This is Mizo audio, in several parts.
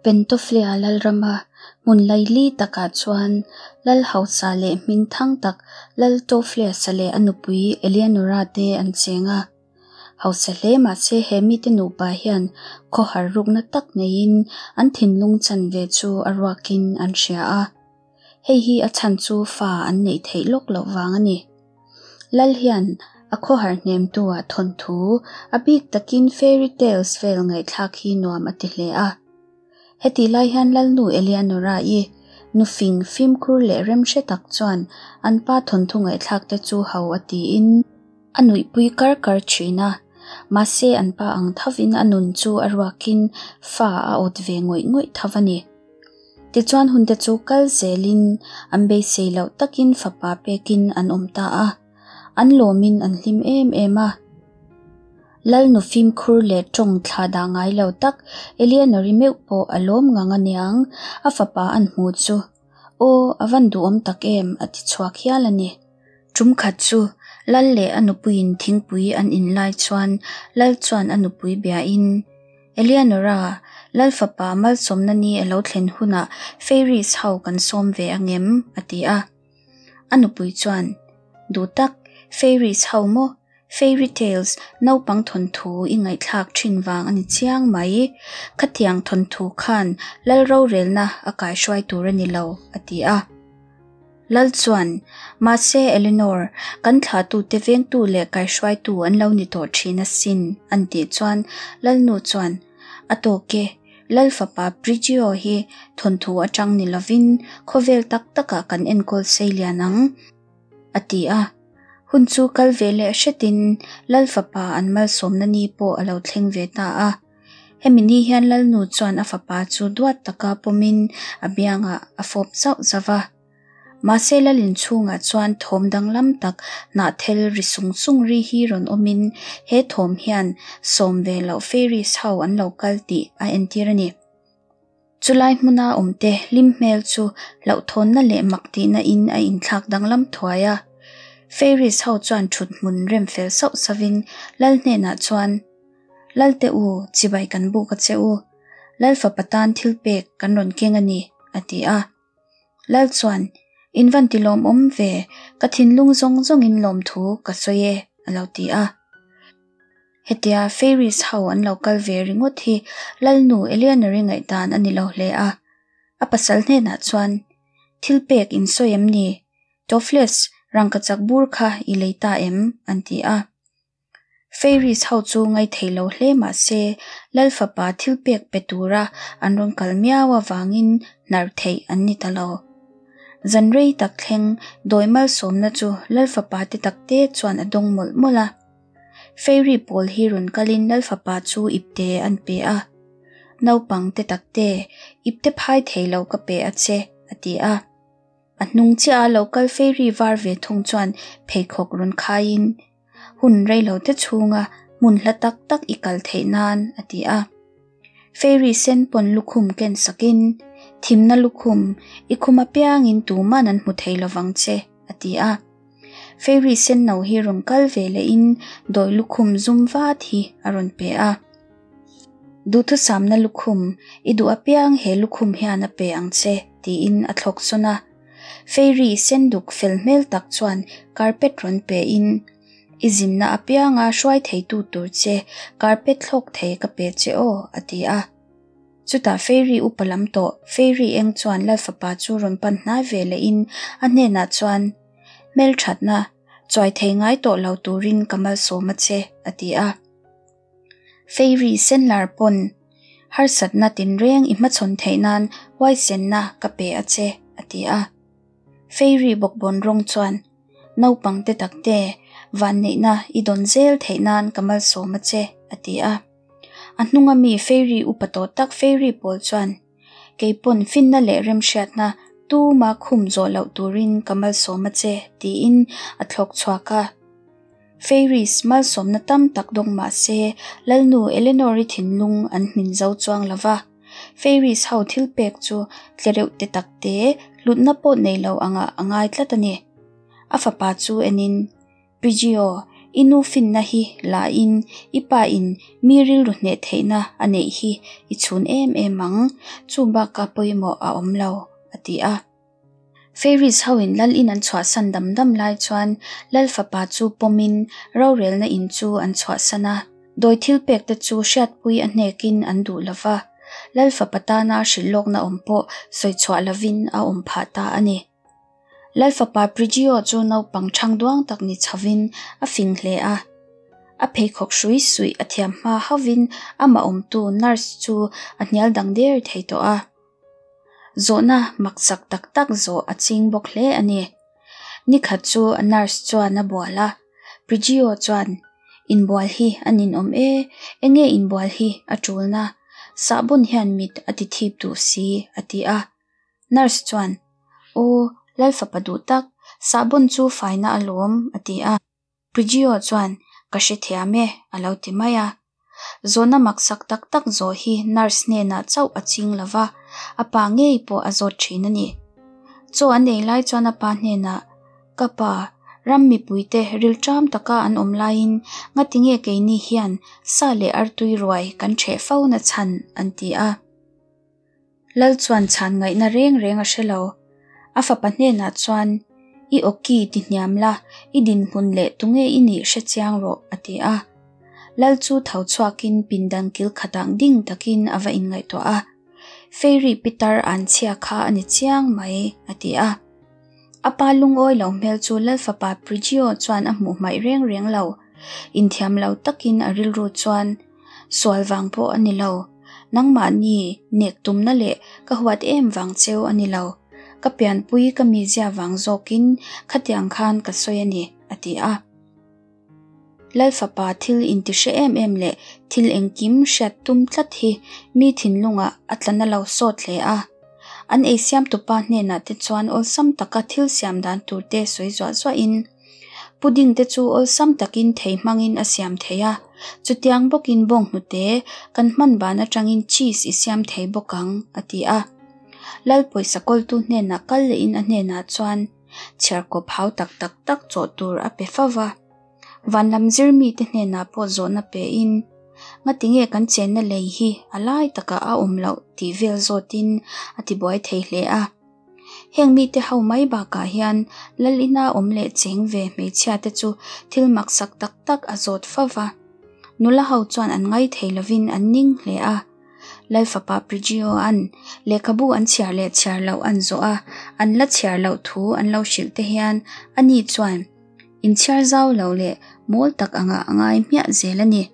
Pentoflea lalrama hmun laili takah chuan lal hausa leh hmingthang tak Lal Toflea-sa leh a nupui Eleanora te an cheng a. Hausa hle mahse he mite nupa hian khawhar rukna tak neiin an thinlung chanve chu a ruakin an hria a. Hei hi a chhan chu fa an neih theih lawk loh vang a ni. Lal hian a khawhar hnemtu-ah thawnthu, a bik takin fairy tales vel ngaihthlak hi nuam a ti hle a. Hetih lai hian Lalnu Eleanora-i, nufing fimkhur leh remhre tak chuan an pa thawnthu ngaihthlak te chu ho a tiin a nuihpui kar kar thin a. Mahse an pa ang thovin a nun chu a ruakin fa a awt ve ngawih ngawih tho a ni. Tichuan hunte chu kal zelin an beisei loh takin fapa pekin an awm ta a, an lawmin an hlim em em a. Lalnu fimkhur leh tawng thla dah ngai lo tak Eleanor-i meuh pawh a lawm ngang aniang, a fapa an hmu chu, Aw, a van duhawm tak em, a ti chhuak hial a ni. Tum khat chu Lal leh a nupuiin thingpui an in lai chuan Lal chuan a nupui biain, Eleanora, Lal fapa malsawmna ni a lo thlen hunah Fairies ho kan sawm ve angem? a ti a. A nupui chuan, Duh tak, Fairies ho maw? Fairy tales, naupang thawnthu i ngaihthlak thin vang a ni chiang mai. Khatiang thawnthu khan Lal rorelna a kaihruai tur a ni lo, a ti a. Lal chuan, Mahse Eleanor, kan thlahtute vengtu leh kaihruaitu an lo ni tawh thin asin, an tih chuan Lalnu chuan, A tawk e, Lal fapa Prigio hi thawnthu atang ni lovin khawvel tak takah kan enkawl sei lian ang, a ti a. Hun chu kal ve leh hretin Lal fapa an malsawmna ni pawh a lo thleng ve ta a. Hemi ni hian Lalnu chuan a fapa chu duat taka pawmin a biangah a fawp zauh zauh va. Mahse Lal inchhungah chuan thawm danglam tak hnahthel ri sung sung ri hi rawn awmin he thawm hian sawm ve loh fairies ho an lo kal tih a entir a ni. Chulai hmuna awmte hlim hmel chu hlauhthawnna leh mak tihna in a inthlak danglam thuai a. Fairies ho chuan thut hmun rem fel sauh sauhin Lal hnenah chuan, Lalte u, chibai kan buk a che u. Lal fapa tan thil pek kan rawn keng a ni, a ti a. Lal chuan, In van ti lawmawm ve, ka thinlung zawng zawngin lawmthu ka sawi e, a lo ti a. Hetia Fairies ho an lo kal ve ringawt hi Lalnu Eleanor-i ngaihdan a ni lo hle a. A pasal hnenah chuan, Thil pek in sawi em ni? Toffles, rangkachak bur kha i lei ta em? an ti a. Fairies ho chu ngaithei lo hle mah se, Lal fapa thil pek pe tura an rawn kal miau avangin hnar theih an ni ta lo. Zan rei tak thleng dawi malsawmna chu Lal fapa te takte chuan a dawng mawlh mawlh a. Fairy pawl hi rawn kalin Lal fapa chu ipte an pe a. Naupang te takte, ipte phai thei lo ka pe a che, a ti a. A hnung chiah a lo kal Fairy var ve thung chuan pheikhawk rawn khaiin, Hun reilo te chhunga hmun hla tak tak i kal theih nan, a ti a. Fairy sen pawn lukhum ken sakin, Thimna lukhum, i khum apiangin tuman an hmu thei lovang che, a ti a. Fairy sen no hi rawn kal ve lehin dawi lukhum zum vat hi a rawn pe a. Duhthusamna lukhum, i duh apiang he lukhum hian a pe ang che, tiin a thlawk sawn a. Fairy senduk fel hmel tak chuan carpet rawn pe in, I zinna apianga hruai theitu tur che carpet thlawk thei ka pe che aw, a ti a. Chutah Fairy upa lam tawh Fairy eng chuan Lal fapa chu rawn pan hnai ve leh in a hnenah chuan, Hmelthatna, chuai thei ngai tawh lo turin ka malsawm a che, a ti a. Fairy senlar pawn harsatna tinreng i hmachhawn theih nan huaisenna ka pe a che, a ti a. Fairy bawkbawn rawng chuan, Naupang te takte, vanneihna i dawn zel theih nan ka malsawm a che, a ti a. A hnunga mi Fairy upa tawh tak Fairy pawl chuan, Kei pawn finna leh remhriatna tuma khum zawh loh turin ka malsawm a che, tiin a thlawk chhuak a. Fairies malsawmna tam tak dawng mah se, Lalnu Eleanor-i thinlung an hmin zo chuang lo va. Fairies ho thil pek chu tlereuh te tak te, hlutna pawh nei lo angah a ngai tlat a ni. A fapa chu enin, Prigio, I nu finna hi la in i pa in mi rilru hneh theihna a neih hi i chhun em em ang, chu baka pawimawh a awm lo, a ti a. Fairies ho in lal in an chhuahsan dam dam lai chuan lal fapa chu pawmin rorelna in chu an chhuahsan a. Dawi thil pek te chu hriatpui a hnekin an duh lova, lal fapa tana hrilhlawkna awm pawh sawi chhuah lovin a awm phah ta a ni. Lal fapa Prigio chu naupang ṭhang duang tak ni chhovin a fing hle a. A pheikhawk hrui suih a thiam hma hauhvin amah awmtu nurse chu a hnial dang der thei tawh a. Zawhna maksak tak tak zawh a ching bawk hle a ni. Nikhat chu a nurse chuan a bual a, Prigio chuan, Inbual hi a ninawm e, enge inbual hi a ṭulna? Sahbawn hian mit a ti thip duh si, a ti a. Nurse chuan, Aw, Lal fapa duh tak, sahbawn chu faina alawm, a ti a. Prigio chuan, Ka hrethiam e, a lo ti mai a. Zawhna maksak tak tak zawh hi nurse hnenah chauh a ching lo va, a pa ngei pawh a zawt thin a ni. Chaw an ei lai chuan a pa hnenah, Ka pa, ram mipuite rilṭam taka an awm laiin ngatinge keini hian sa leh artui ruai kan ṭheh fo na chhan? an ti a. Lal chuan chhan ngaihna reng reng a hre lo. A fapa hnenah chuan, I awki ti hniam la, i dinhmun leh tunge i nih hre chiang rawh, a ti a. Lal chu tho chhuakin pindan kil khatah ding takin a va inngaihtuah a. Fairy pitar an chhia kha a ni chiang mai, a ti a. A pa lungawi lo hmel chu Lal fapa Prigio chuan a hmuh hmaih reng reng lo. Inthiam lo takin a rilru chuan, Sual vang pawh a ni lo. Nangmahni nek tumna leh ka huat em vang cheu a ni lo. Ka pianpui ka mizia vang zawkin khatiang khan ka sawi a ni, a ti a. Lal fapa thil intihre em em leh thil engkim hriat tum tlat hi mi thinlungah a tla na lo sawt hle a. An eisiamtupa hnenah te chuan awlsam taka thil siam dan turte sawi zuah zuahin, Pudding te chu awlsam takin thei hmangin a siam thei a, chutiang bawkin bawnghnute kan hman ban atangin cheese i siam thei bawk ang, a ti a. Lal pawisa kawltu hnenah kal lehin a hnenah chuan chhiarkawp hau tak tak tak chawh tur a pe fo va. Van lam zir mite hnenah pawh zawhna pein, Ngatinge kan chenna lei hi a lai takah a awm loh tih vel zawtin a tibuai thei hle a. Heng mite ho mai bakah hian Lal ina awm leh cheng ve hmeichhia te chu thil maksak tak tak a zawt fo va. Nula ho chuan an ngai thei lovin an ning hle a. Lal fapa Prigio-a'n lehkhabu an chhiar leh chhiar loh an zawh a, an la chhiar loh thu an lo hrilh te hian ani chuan inchhiar zau lo leh mawl tak angah a ngai hmiah zel a ni.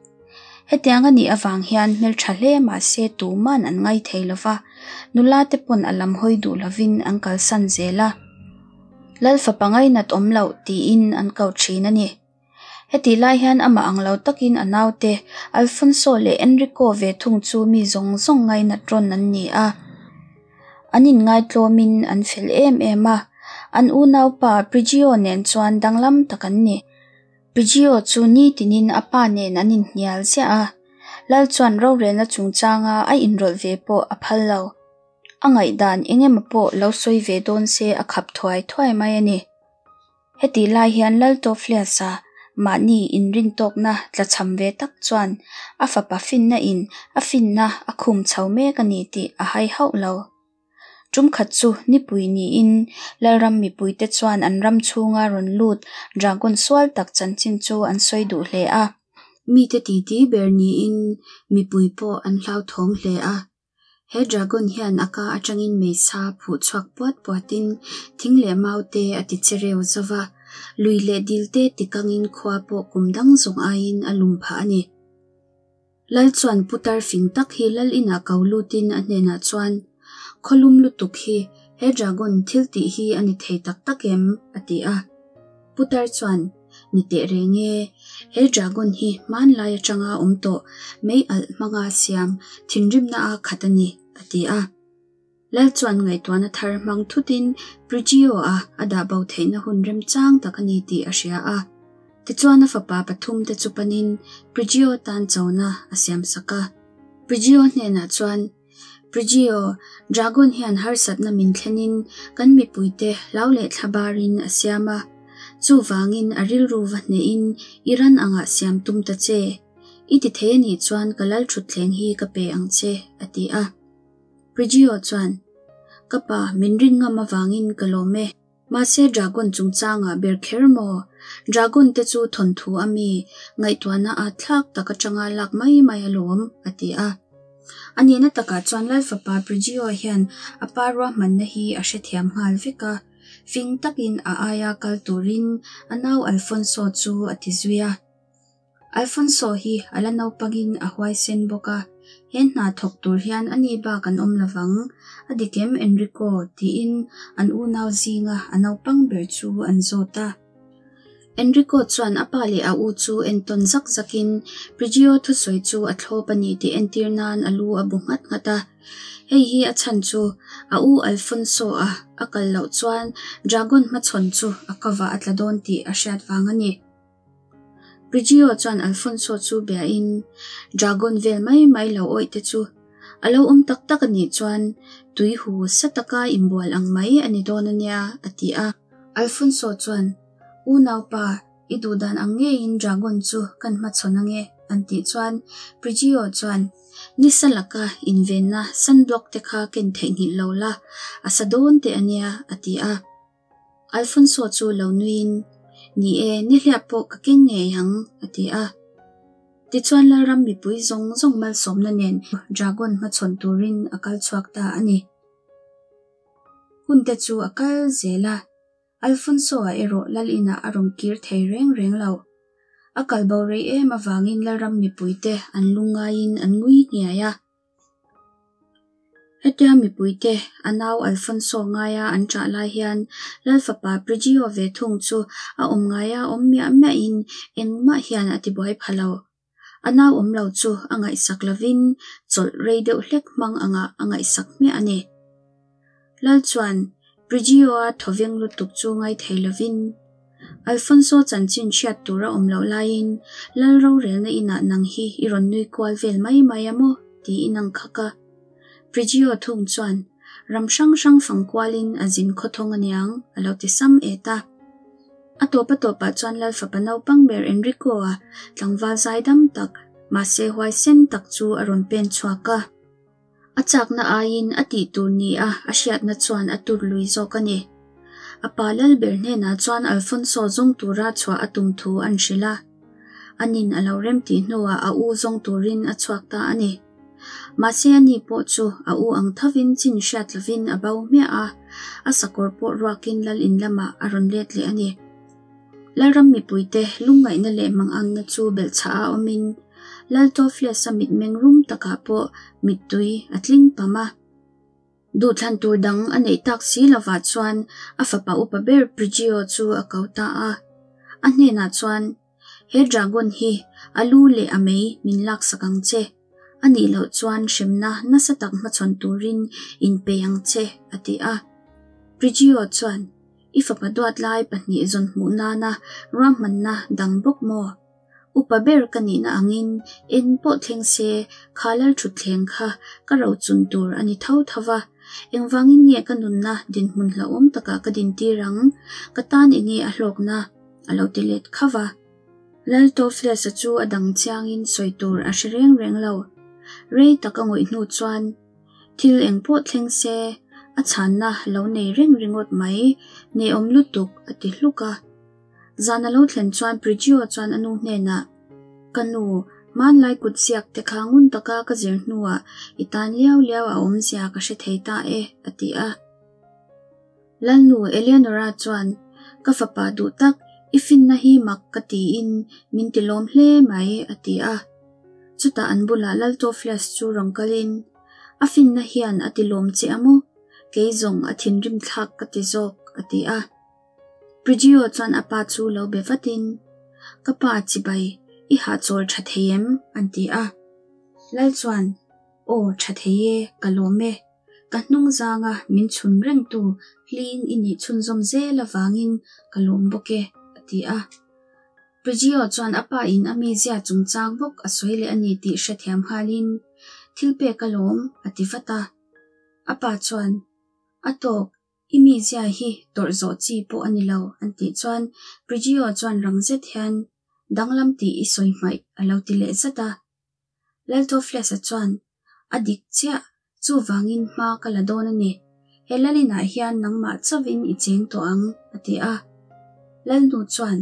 Hetiang a nih avang hian hmeltha hle mahse tuman an ngai thei lo va, nula te pawn a lam hawi duh lovin an kalsan zel a. Lal fapa ngainat awm loh tiin an ko thin a ni. Hetih lai hian amah ang lo takin a naute Alfonso leh Enrico ve thung chu mi zawng zawng ngainat rawn an ni a. An inngaitlawmin an fel em em a, an unaupa Prigio nen chuan danglam tak an ni. Prigio chu nitinin a pa nen an inhnial ziah a, Lal chuan rorelna chungchanga a inrawlh ve pawh a phal lo. A ngaihdan eng emaw pawh lo sawi ve dawn se a khap thuai thuai mai a ni. Hetih lai hian Lal Tawfliasa mahni inrintawkna tlachham ve tak chuan a fapa finna in a finna a khum chho mek a ni tih a hai hauh lo. Tumkhat chu nipui niin Lalram mipuite chuan an ram chhunga rawn lut dragon sual tak chanchin chu an sawi duh hle a. Mite titi ber niin mipui pawh an hlauthawng hle a. He dragon hian a ka atangin meisa phuh chhuak puat puatin thing leh mau te a ti che reu zo va, lui leh dil te tikangin khua pawh kum dang zawng aiin a lum phah a ni. Lal chuan putar fing tak hi lal inah ko lutin a hnenah chuan, Khawlum lutuk hi he dragon thil tih hi a ni thei tak tak em? a ti a. Putar chuan, Ni teh reng e, he dragon hi hmanlai atanga awm tawh mei alh hmanga siam thinrimna a khat a ni, a ti a. Lal chuan ngaihtuahna thar hmang thutin Prigio-a a dah bo theihna hun remchang tak a ni tih a hria a. Tichuan a fapa pathum te chu panin Prigio tan chona a siamsak a. Prigio hnenah chuan, Prigio, Dragon hian harsatna min thlenin kan mipuite hlau leh thlabarin a siam a. Chuvangin a rilru va hnehin i ran angah siam tum ta che. I ti thei a nih chuan ka lal thutthleng hi ka pe ang che, a ti a. Prigio chuan, Ka pa, min rin ngam avangin ka lawm e. Mahse Dragon chungchangah ber kher maw? Dragon te chu thawnthu a mi ngaihtuahna at thlak tak atanga lak mai mai alawm, a ti a. A nihna takah chuan Lalfapa Prigio hian a pa ruahmanna hi a hrethiam nghal vek a. Fing takin a aia kal turin a nau Alfonso chu a ti zui a. Alfonso hi a la naupangin a huaisen bawk a, he hna thawk tur hian a ni bak an awm lovang, a dik em Enrico? tiin an unau zinga a naupang ber chu an zawt a. Enrico chuan a pa leh a u chu entawn zak zakin Prigio thusawi chu a thlawp a ni tih entir nan a lu a bu nghat nghat a. Hei hi a chhan chu a u Alfonso-a a kal loh chuan Dragon hmachhawn chu a kavah a tla dawn tih a hriat vang a ni. Prigio chuan Alfonso chu biain Dragon vel mai mai lo awih te chu a lo awm tak tak a nih chuan tui hu sa taka inbual ang mai a ni dawn a nia, a ti a. Alfonso chuan, Unaupa, i duhdan ang ngeiin Dragon chu kan hmachhawn ange, an tih chuan Prigio chuan, Nisa laka invenna sunblock te kha ken theihnghilh lo la, a sa dawn teh a nia, a ti a. Alfonso chu lo nuiin, Ni e, nihliap pawh ka keng ngei ang, a ti a. Tichuan Lalram mipui zawng zawng malsawmna nen Dragon hmachhawn turin a kal chhuak ta a ni. Hunte chu a kal zel a, Alfonso-a erawh Lal inah a rawn kir thei reng reng lo. A kal bo rei em avangin Lalram mipuite an lungngaiin an ngui hniai a. Hetia mipuite a nau Alfonso ngaia an ṭah lai hian Lalfapa Prigio ve thung chu a awm ngaia awm miah miahin engmah hian a tibuai pha lo. A nau awm lo chu a ngaihsak lovin chawlh rei deuh hlek hmang angah a ngaihsak hmiah a ni. Lal chuan Prigio-a thawveng lutuk chu ngaithei lovin Alfonso chanchin hriat tur a awm loh laiin Lal rorelna inah nang hi i rawn nui kual vel mai mai a maw? tiin ang khak a. Prigio thung chuan ram hrang hrang fang kualin a zin khawthawng aniang a lo ti sam et a. A tawp a tawpah chuan Lal fapa naupang ber Enrico-a tlangval zaidam tak, mahse huaisen tak chu a rawn pen chhuak a. A chakna aiin a tih tur ni a a hriatna chuan a tur lui zawk a ni. A pa Lalber hnenah chuan Alfonso zawng tura chhuah a tum thu an hrilh a. Anin a lo remtih hnuah a u zawng turin a chhuak ta a ni. Mahse ani pawh chu a u ang thovin chin hriat lovin a bo hmiah a, a sakawr pawh ruakin Lal in lamah a rawn let leh a ni. Lalram mipuite lungngaihna leh manganna chu belhchhah a awmin Lal Tofles-a mitmeng rum takah pawh mittui a tling pam a. Duhthlan tur dang a neih tak si lovah chuan a fapa upa ber Prigio chu a ko ta a. A hnenah chuan, He dragon hi a lu leh a mei min laksak ang che. A nih loh chuan hremna nasa tak hmachhawn turin inpei ang che, a ti a. Prigio chuan, I fapa duat lai pahnih zawn hmuh nana ruahmanna dang bawk maw? Upa ber ka nihna angin eng pawh thleng se kha lalthutthleng kha ka rochun tur a ni tho tho va, engvangin nge ka nunna dinhmun hlauhawm takah ka dintir ang? Ka tan enge a hlawkna? a lo ti let kha va. Lal Tofles-a chu a dang chiangin sawi tur a hre reng reng lo. Rei tak a ngawih hnu chuan thil eng pawh thleng se a chhanna lo nei reng ringawt mai, neiawm lutuk a ti hluk a. Zan a lo thlen chuan Prigio chuan a nu hnenah, Ka nu, hmanlai kut ziak te kha ngun taka ka zir hnuah i tan liau liau a awmzia ka hre thei ta e, a ti a. Lalnu Eleanora chuan, Ka fapa duh tak, i finna hi mak ka tiin min ti lawm hle mai, a ti a. Chutah an bulah Laltofles chu rawn kalin, A finna hian a ti lawm che a maw? Kei zawng a thinrim thlak ka ti zawk, a ti a. Prigio chuan a pa chu lo be vatin, Ka pa chibai, i hahchawl tha thei em? an ti a. Lal chuan, Aw, tha thei e, ka lawm e. Ka hnung zanga min chhun rengtu hling i nih chhunzawm zel avangin ka lawm bawk e, a ti a. Prigio chuan a pa in a mizia chungchang bawk a sawi leh a ni tih hrethiam nghalin, Thil pek alawm, a ti vat a. A pa chuan, A tawk. I mizia hi tawrh zawh chi pawh a ni lo, an tih chuan Prigio chuan rang zet hian, Danglam tih i sawi hmaih, a lo ti leh zat a. Laltofles-a chuan, A dik chiah, chuvangin hma ka la dawn a ni. He Lalinah hian nangmah chauhin i cheng tawh ang, a ti a. Lalnu chuan,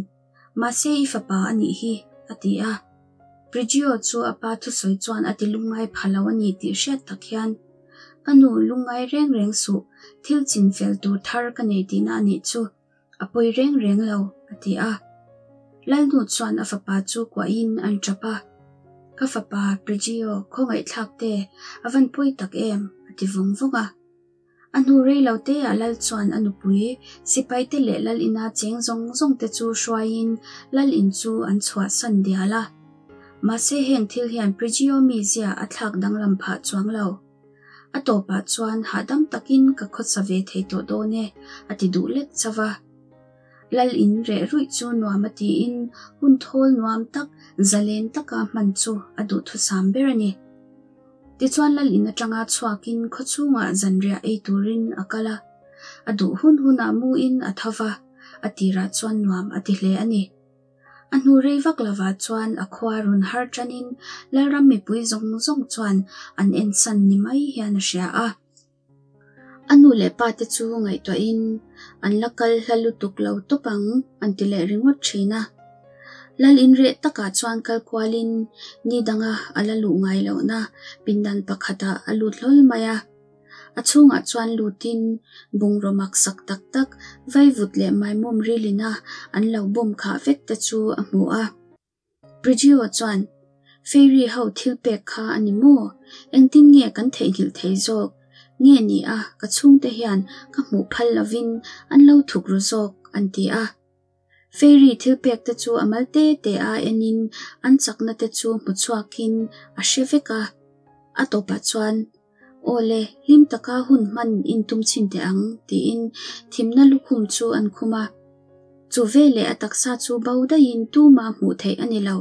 Mahse i fapa a nih hi, a ti a. Prigio chu a pa thusawi chuan a ti lungngai pha lo a ni tih hriat tak hian, Ka nu, lungngai reng reng suh, thil chin fel tur thar ka nei tihna a nih chu, a pawi reng reng lo, a ti a. Lalnu chuan a fapa chu kuahin an tap a. Ka fapa, Prigio, khawngaihthlak te, a van pawi tak em, a ti vawng vawng a. A hnu rei lo te ah Lal chuan a nupui, sipaite leh Lal ina cheng zawng zawng te chu hruaiin Lal in chu an chhuahsan dial a. Mahse heng thil hian Prigio mizia a thlak danglam phah chuang lo. A tawpah chuan hahdam takin ka khawsa ve thei tawh dawn e, a ti duh lek chauh a. Lal in reh ruih chu nuam a tiin hun thawl nuam tak, zalen taka hman chu a duhthusam ber a ni. Tichuan Lal in atanga chhuakin khawchhungah zanriah ei turin a kal a, a duh hun hunah muin a tho va, a tirah chuan nuam a ti hle a ni. A hnu rei vak lovah chuan a khua rawn har tanin Lalram mipui zawng zawng chuan an ensan ni mai hian a hria a. A nu leh pa te chu ngaihtuahin an la kal hla lutuk lo tawp ang an ti leh ringawt thin a. Lal in reh takah chuan kal kualin ni danga a la luh ngai lohna pindan pakhatah a lut hlawl mai a. A chhungah chuan lutin bungraw maksak tak tak vaivut leh maimawm rilina an lo bawm khah vek te chu a hmu a. Prigio chuan, Fairy ho thil pek kha a ni maw? Engtin nge kan theihnghilh thei zawk? Nge ni a, ka chhungte hian ka hmuh phal lovin an lo thuk ru zawk, an ti a. Fairy thil pek te chu a mal te te a enin an chakna te chu hmu chhuakin a hre vek a. A tawpah chuan, Aw le, hlim taka hun hman intum chhin teh ang, tiin thimna lukhum chu an khum a. Chu veleh a taksa chu bo daihin tuma hmuh theih a ni lo.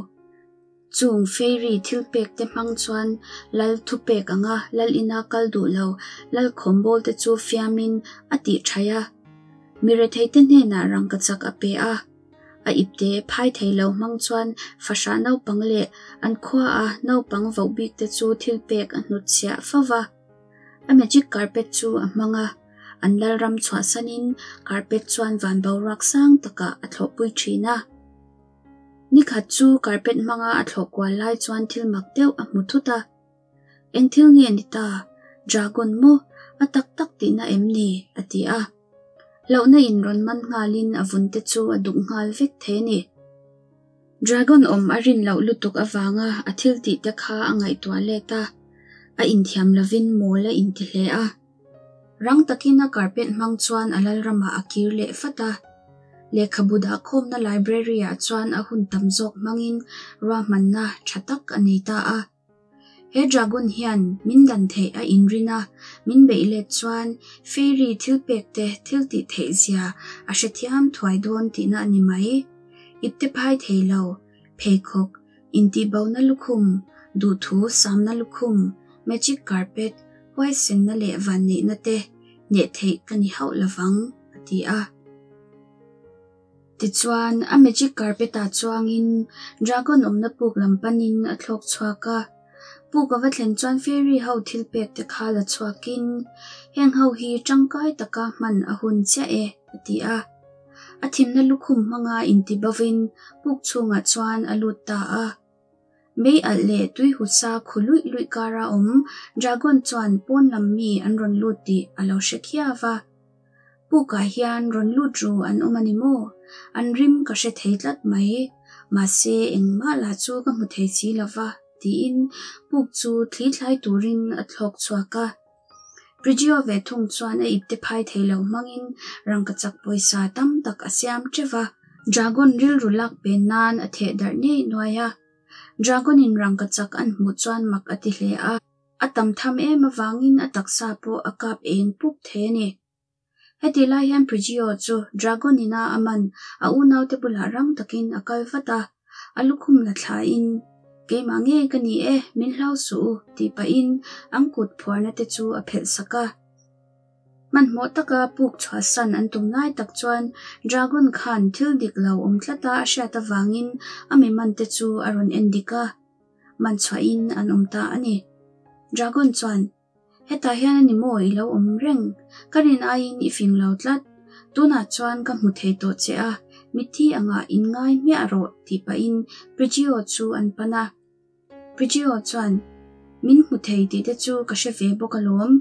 Chung fairy thil pek te hmang chuan lal thupek anga lal ina kal duh lo lal khawmbawl te chu fiamin a tih thaih a. Mi retheite hnenah rangkachak a pe a. A ipte phai thei lo hmang chuan fahrah naupang leh an khuaa naupang voh bik te chu thil pek a hnutchhiah fo va. A magic carpet chu a hmang a, an lalram chhuahsanin carpet chuan van boruak sang takah a thlawhpui thin a. Nikhat chu carpet hmanga a thlawh kual lai chuan thil mak deuh a hmu thut a. Eng thil nge ni ta? Dragon maw? A tak tak tihna em ni? a ti a. Hlauhna in rawn man nghalin a vun te chu a duk nghal vek thei a ni. Dragon awm a rin loh lutuk avanga a thil tih te kha a ngaihtuah let a, a inthiam lovin mawl a inti hle a. Rang takin a carpet hmang chuan a lalramah a kir leh fat a. Lehkhabu dahkhawmna library-ah chuan a hun tam zawk hmangin ruahmanna tha tak a nei ta a. He dragon hian min dan theih a inrin a, min beih let chuan fairy thil pek te thil tih theih zia a hrethiam thuai dawn tihna a ni mai. Ipte phai thei lo, pheikhawk, intihbona lukhum, duhthu samna lukhum, magic carpet, huaisenna leh vanneihna te hneh theih ka ni hauh lovang, a ti a. Tichuan, a magic carpet-ah chuangin dragon awmna puk lam panin a thlawk chhuak a. Puk a va thlen chuan fairy ho thil pek te kha la chhuakin, Heng ho hi tangkai taka hman a hun chiah e, a ti a. A thimna lukhum hmanga intibovin puk chhungah chuan a lut ta a. Mei alh leh tui husa khu luih luih kara awm dragon chuan pawn lam mi an rawn lut tih a lo hre khiau va. Pukah hian rawn lut ru an awm a ni maw? An rim ka hre thei tlat mai. Mahse, engmah lah chu ka hmu thei si lo va, tiin puk chu thli thlai turin a thlawk chhuak a. Prigio ve thung chuan a ipte phai thei lo hmangin rangkachak pawisa tam tak a siam teuh va. Dragon rilru lak pen nan a theh darh ngei nuai a. Dragon-in rangkachak an hmuh chuan mak a ti hle a. A tam tham em avangin a taksa pawh a kap eng pup thei a ni. Heti lai hian Prigio chu Dragon ina a man a unaute bulah rang takin a kal vat a, a lukhum la thlain, Keimah ngei ka ni e, min hlau suh u, tih pahin an kut phuarna te chu a phelh sak a. Hmanhmawh taka puk chhuahsan an tum lai tak chuan Dragon khan thil dik lo awm tlata a hriat avangin a mi mante chu a rawn en dik a, man chhuahin an awm ta a ni. Dragon chuan, Hetah hian a ni maw i lo awm reng? Ka rin aiin i fing lo tlat. Tunah chuan ka hmu thei tawh che a, mitthi angah in ngai hmiah rawh tih pahin Prigio chu an pan a. Prigio chuan, Min hmu thei tih te chu ka hre ve bawk alawm,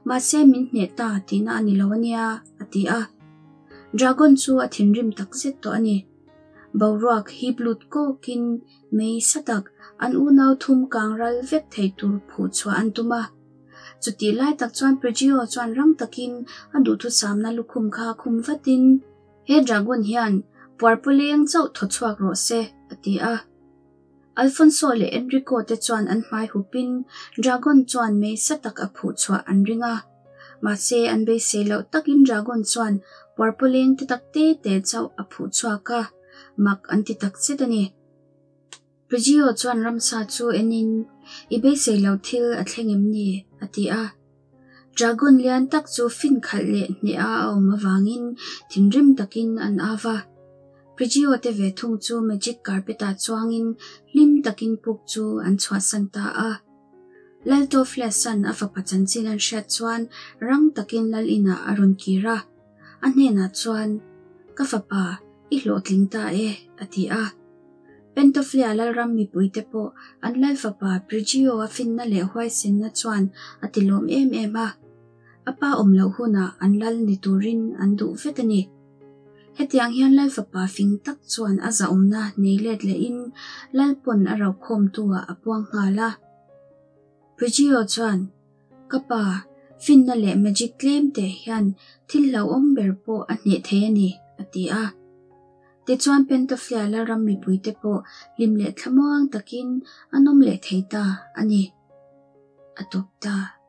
mahse min hneh ta tihna a ni lo ania, a ti a. Dragon chu a thinrim takzet tawh a ni. Boruak hip lut kawkin mei sa tak an unau thum kang ral vek thei tur phuh chhuah an tum a. Chutih lai tak chuan Prigio chuan rang takin a duhthusamna lukhum kha khum vatin, He dragon hian puarpawleng chauh thaw chhuak rawh se, a ti a. Alfonso leh Enrico te chuan an hmai hupin Dragon chuan mei sa tak a phuh chhuah an ring a. Mahse, an beisei loh takin Dragon chuan puarpawleng te tak te te chauh a phuh chhuak a, mak an ti tak zet a ni. Prigio chuan ramsa chu enin, I beisei loh thil a thleng em ni? a ti a. Dragon lian tak chu fin khalh leh hneh a a awm avangin thinrim takin an av a. Prigio te ve thung chu magic carpet ah chuangin hlim takin puk chu an chhuahsan ta a. Lal Tofles-a'n a fapa chanchin an hriat chuan rang takin lal inah a rawn kir a. A hnenah chuan, Ka fapa, i hlawhtling ta e, a ti a. Pentoflea lalram mipuite pawh an lal fapa Prigio-a finna leh huaisenna chuan a tilawm em em a. A pa awm loh hunah an lal ni turin an duh vek a ni. Hetiang hian lal fapa fing tak chuan a zahawmna nei let lehin lal pawn a rokhawmtu-ah a puang nghal a. Prigio chuan, Ka pa, finna leh magic tlem te hian thil hlauhawm ber pawh a hneh thei a ni, a ti a. Tichuan Pentoflea lalram mipuite pawh hlim leh thlamuang takin an awm leh thei ta a ni. A tawp ta.